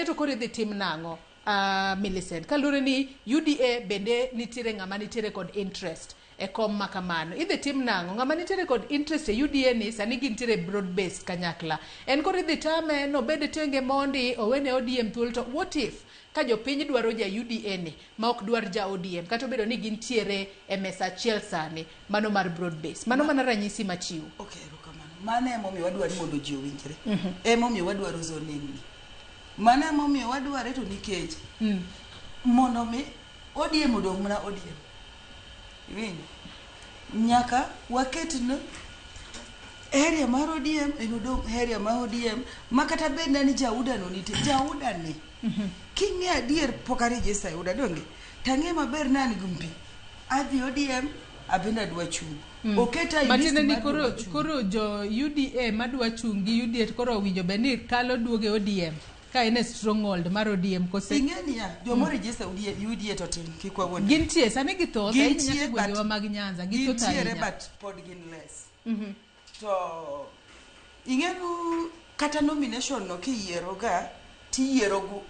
to koro idhi tim nang'o? Millicent, kaluwore ni UDA bende nitiere ng'ama nitiere kod interest e kom ma kamano. Idhi tim nang'o? Ng'ama nitiere kod interest e UDA ni sani gintiere broad based kanyakla. En koro idhi tame nobed tenge mondi owene ODM thuolo to what if ka jopiny dwaro ja UDA ni ma ok dwar ja ODM kata obedo ni gintiere e mesa achiel sani mano mar broad base. Mano mana ranyisi machiwo. Okay, erokamano. Mano emomiyo wadwaro ni mondo ji owinjre. Emomiyo wadwaro zoning ni. Mano emomiyo wadware to nikech mondo mi ODM odong' mana ODM. Iwinjo? Nyaka waket ne area mar ODM en odong' area mar ODM ma kata bed na ni jauda no nitie jauda ni king'e adier pok a register e UDA donge tang'e maber ni an gi mpi adhi ODM abende adwa chung' oketa e list Matiende ni mar koro joma chung'. koro jo UDA madwa chung' gi UDA to koro owinjo bed ni kalo duoge ODM ka en e stronghold mar ODM kose ing'e niya joma register UDA, UDA to tin kik wawuondre gintie sani githoth ahinya nyaka Gintie, e gwengewa but- mag Nyanza githoth gintiere ahinya. but pod gin less to ing'enu kata nomination no kiyiero ga tiyiero go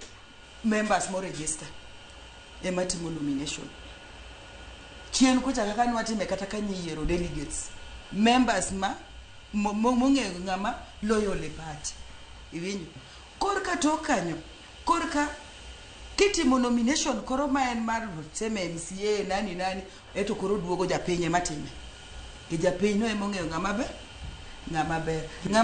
members mo register ema timo nomination chien kucha kaka nwatime kata ka nyiyiero delegates members ma mong'eyo ng'ama loyal e party iwinjo korka tok kanyo korka kitimo nomination koro ma en mar seme MCA nani nani eto koro duogo japiny ema time gi japiny no ema ong'eyo ng'ama ber ng'ama ber ng'ama